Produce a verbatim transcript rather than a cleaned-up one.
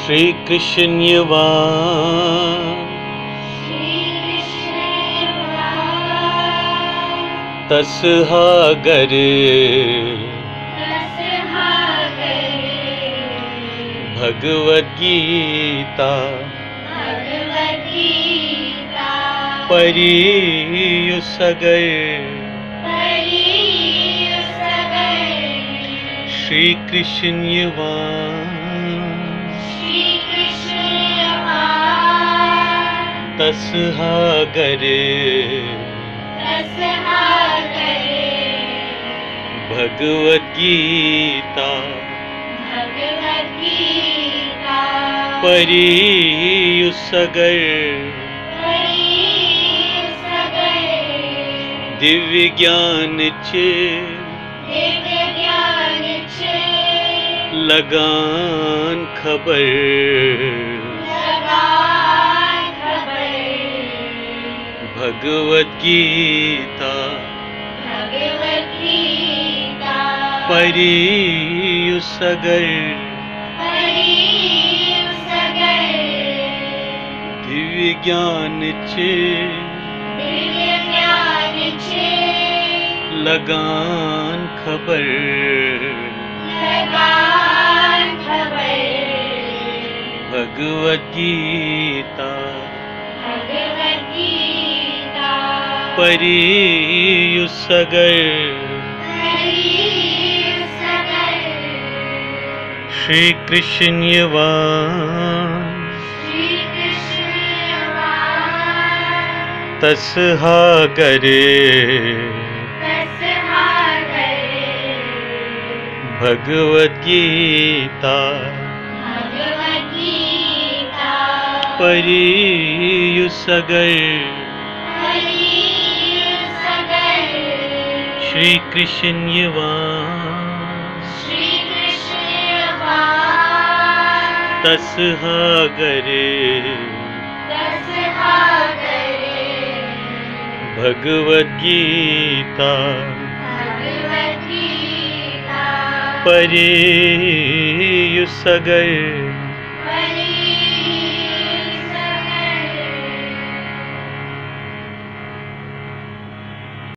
श्री कृष्ण यवान तसहागर भगवत गीता परियुसगर श्री कृष्ण यवान तसहागर भगवत गीता परियुसगर दिव्य ज्ञान च लगान खबर भगवत गीता परियुसगर दिव्य ज्ञान च लगान खबर भगवत गीता परियुसगर श्री कृष्ण यवान तसहागर भगवत गीता परियुसगर श्री कृष्ण यवान तसहागर भगवत गीता परियुसगर